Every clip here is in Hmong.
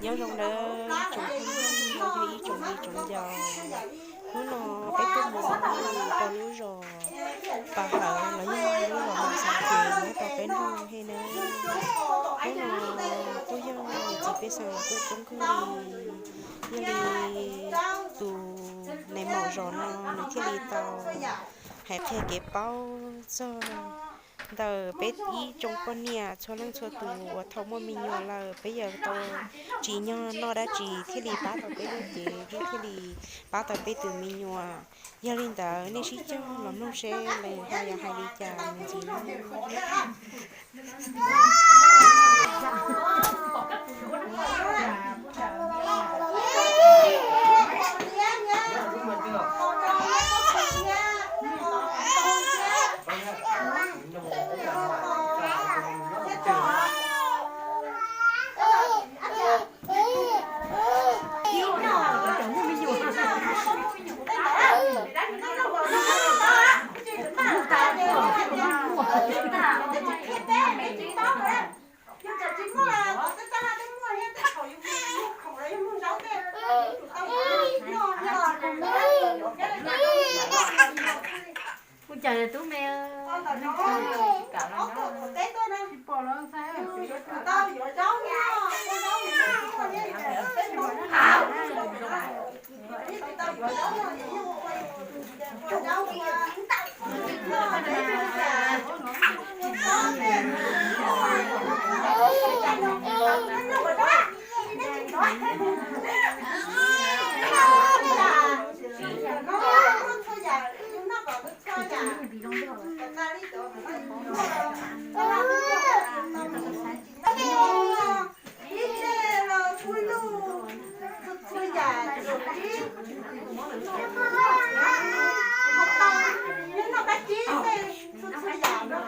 Nyob zoo nawb tsoom phooj ywg yog ib tsoom viv tsoom ncaus. Hnub no peb tuaj mus rau lub zos Pas Hawm los yog lub zos Moos Xav Ces nyob rau peb nroog Hej nawb. Hnub no kuj yog niam txiv pej xeem tuaj coob kawg li, yog li tus nais maum zos no nws thiaj li tau hais qhia kev paub txog ntawm peb ib tsoom poj niam txhua leej txhua tus uas thaum muaj me nyuam lawm peb yuav tau tsim nyog noj dab tsi thiaj li pab tau peb lub cev thiab thiaj li pab tau peb tus me nyuam. Yog li ntawd nej sib cog los mloog seb lawv ho yuav hais li cas mus ntxiv no. Ua cas tub me, tsis pom lawm. Ib txhia los kuj luj txhua txhua yam, nyob noj qab tsib tej txhua txhua yam no.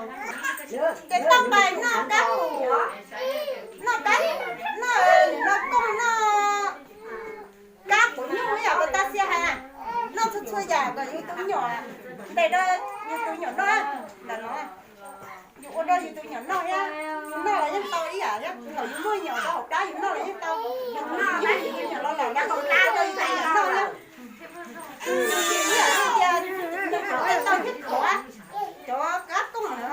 Ces toj npais noj kab qus, noj kab, noj, noj kooj noj kab qus nyuj ib yam li Tag Xia hais na, noj txhua txhua yam kom yus tus me nyuam, ntes rau yus tus me nyuam noj ntawm no. Yus ua rau yus tus me nyuam noj thiab, yus noj los yeej tau ib yam thiab, thaum yus muaj me nyuam rau hauv plab yus noj los yeej tau, yus tus me nyuam los lawm yus noj thiab. Ib yam li tias nws kuj tau thiab khuav cov kab kooj na.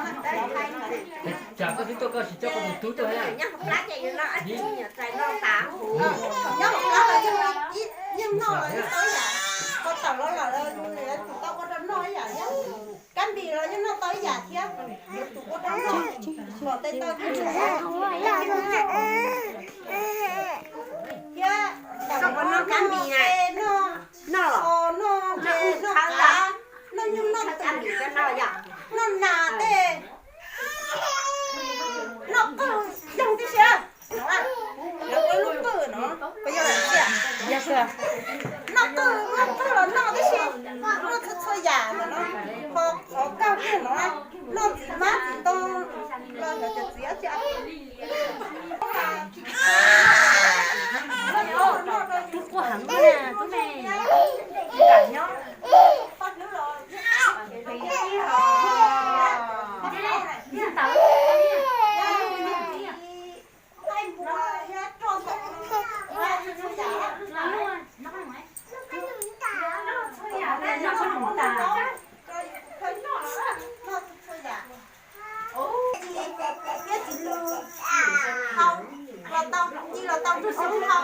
Tsam koj twb tuaj koj tsis coj koj tus tub tuaj thiab. Nyob hauv plab los yeej, yeej noj los yeej tau ib yam, koj tawm los lawm los yus yuav tsum tau ua rau noj ib yam thiab. Kab npis los yeej noj tau ib yam thiab, yuav tsum ua rau noj kom tej tau thiab. Thiab tam sim no kab npis noj, noj, noj, noj nyuj noj twm, noj nas tej, noj qwj yoog tib si. Lawv ua lub qwj no, puas yog lawm tiag? Noj qwj, noj qwj los noj tib si, noj txhua txhua yam ntawm no, qhov, qhov kawg kiag no, noj txiv hmab txiv ntoo los yog cov txiv dab tsi. Tub quaj heev na, tub me. Thiab txiv lws hau los tau, txiv lws los tau ntsuag xyoob hau,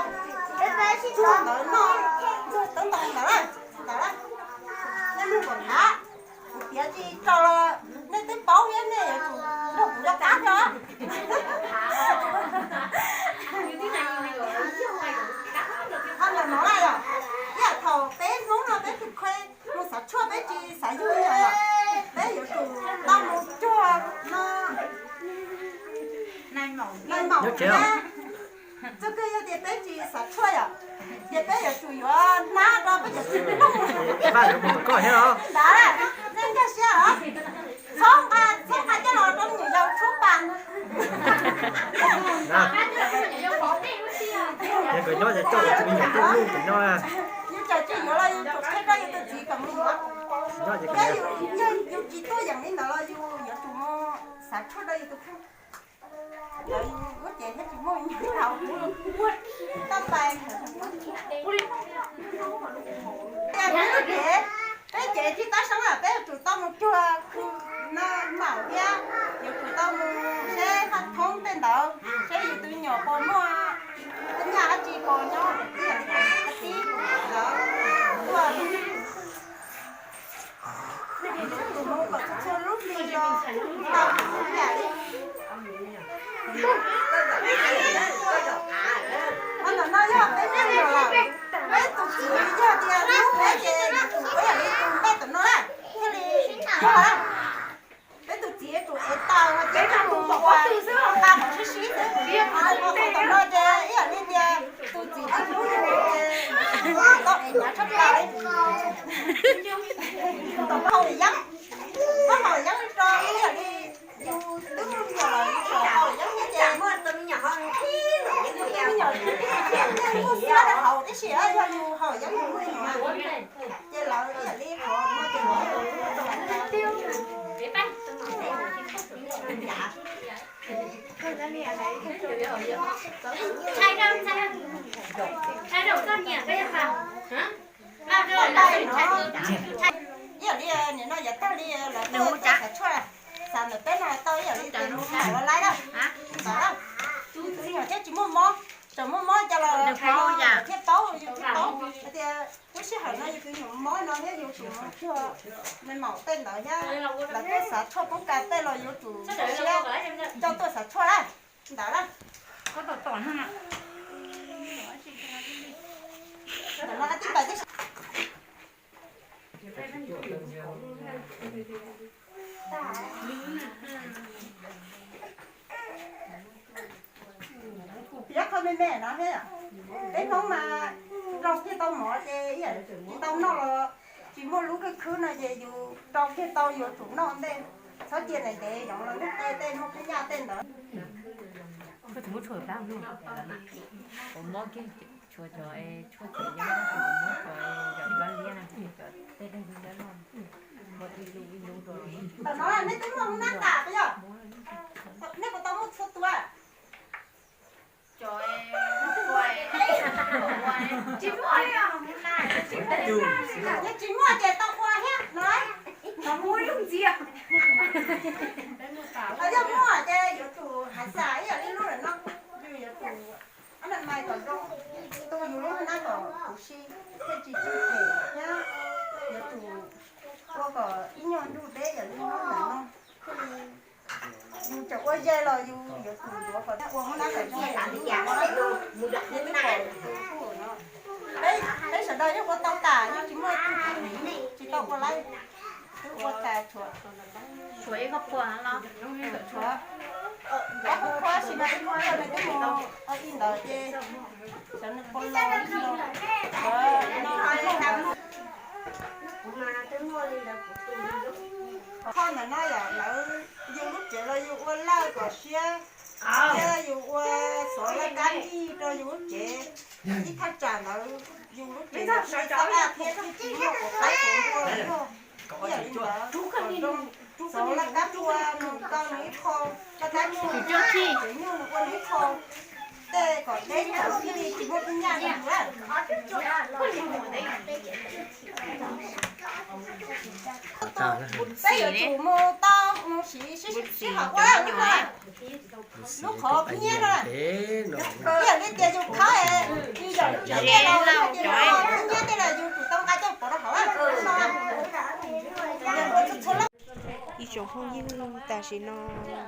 ntsuag ntawd noj, ntsuag ntawd ntawd na, ntawd na, nej mloog kom nrov, kuv piav tsis tau los nej twb paub thiab nej yuav tsum nrog kuv nco qab thiab. Ho ntawm no na yom, ib yam thaum peb Hmoob no peb tus khuej mus xav tshuaj peb tsis xav yug yom, peb yuav tsum tau mus cuag no, nais maum thiab. Txoj kawg yog tias peb tsis xav tshuaj yom, ces peb yuav tsum yuav hnab rau peb cov txiv ploog. Ntawd, nej nkag siab os. Txhob nqa, txhob nqa coj los rau me nyuam yaus tshuab pas. Yog kom nyob ces coj tus me nyuam tuaj mloog pem no. Yus tseem tsis yuav los yus tsum qhia rau yus tus txiv kom mus yuav. Thiab yus, yog yus tsis tuaj yeem li ntawd los yus yuav tsum mus xav tshuaj rau yus tus kheej. Lawv lub cev thiaj tsis muaj me nyuam tau. Haus yeeb, muab haus yeeb rau ib yam li yus twb muaj me nyuam los yus haus yeeb thiab ces me nyuam kuj xav haus tab sis yog yus haus yeeb yus me nyuam ces lawv ib yam li qhov no ces lawv ib yam li nim no yav tag li lawv tuaj xav tshuaj, xav ntawm peb no tau ib yam li tias mus mus los laib lawm, ntawd lawm. Tus txiv thiab tsis muaj mob, tseem muaj mob cov los thiaj paub, yus thiaj paub hais tias lub sij hawm no yus tus me nyuam mob no thiab yus tus me nyuam cuag me maum tej ntawd thiab lawv tuaj xav tshuaj poob kas tej los yuav tsum siab coj tuaj xav tshuaj lawm, ntawd lawm. Ntawm no tib tais tib si. Piav qhov me me no thiab, peb Hmoob mas rau kiag tau mov ces ib yam tsis tau noj los tsis muaj lub khwb khwb no ces yus rau kiag tau yuav tsum noj ntej, txhob cia ntev ntev yoov los lub qe tej muaj kub nyaj tej ntawd. Tshuaj cov, tshuaj cov, cov plab liab na, cov tej daig liab loj, ua ib lub ib lub rau. Ntawm no nej twb muaj hoob nab tas puas yog? Nej puas tau muaj txhua tus? Yog tsis muaj ces tau ua thiab no. Yog muaj ces yuav tsum hais xav ib yam li lub lawm no, yus yuav tsum ob na mais kom zoo, tu yus lub hoob nab kom huv si, thiaj tsis tsw phem thiab yuav tsum ua kom ib nyuag ntuj deb yam li lub lawm no. Yus tseem ua ze los yus yuav tsum ntuav kom ua hoob nab kom zoo, yus twb pom yus tus kuj no. Peb sawv daws yeej ua tau tas, yeej tsis muaj ib tug tsis tau ua laib, twb ua tas tshuav, tshuav ib qho pua los tshuav ob qho pua sis mas ib qho pua nws twb mus ua ib ntawd ces xyov nws puas los no. Qhov ntawm no yog lawv yus lub tsev los yus ua lawj kom siab, thiab yus ua xov laj kab ncig rau yus lub tsev. Ib thaj tsam ntawd yus lub tsev no siab xab laj thiab twb tsis muaj quav qaib quav npua los yog ib yam li ntawd kom zoo. Xov laj kab tua mus tau nws ib qho, laj kab nyuj, tsev nyuj mus ua nws ib qho, tej kom deb kom thiaj li tsis muaj kub nyaj li ntawd. Peb yuav tsum mus tau mus siv sib haum ua lub qhov kub nyab no. Ib yam li tias yus khawb, yus yam li tias yus kub nyab tej los yus tsum tau nqa coj pov rau hauv no. Ib tsoom phooj ywg, tam sim no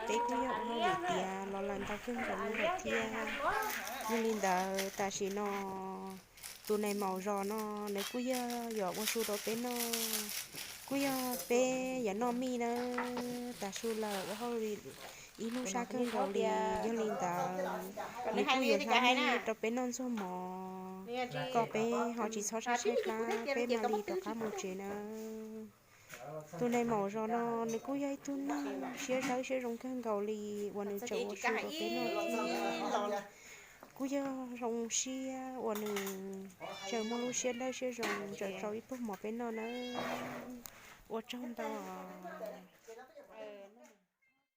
peb kuj yog ua hauj lwm tiav los lawm ntau kawg nkaus li lawm thiab. Yog li ntawd tam sim no tus nais maum zos no nws kuj yog yuav ua su rau peb noj, kuj yog peb yuav noj mij na. Tav su lawm ua hauj lwm ib hnub sab kawg nkaus li, yog li ntawd nws kuj yuav hlab mij rau peb noj ntxuag mov. Kom peb ho tsis txhob tshaib tshaib plab, peb mam li rov qab mus tsev na. Tus nais maum zos no nws kuj yog ib tug neeg siab dawb siab zoo kawg nkaus li uas nws tseem ua su rau peb noj thiab. Kuj yog zoo siab uas nws tseem muaj lub siab dawb siab zoo tseem rau ib pluag mov peb noj nawb. Ua tsaug ntau os.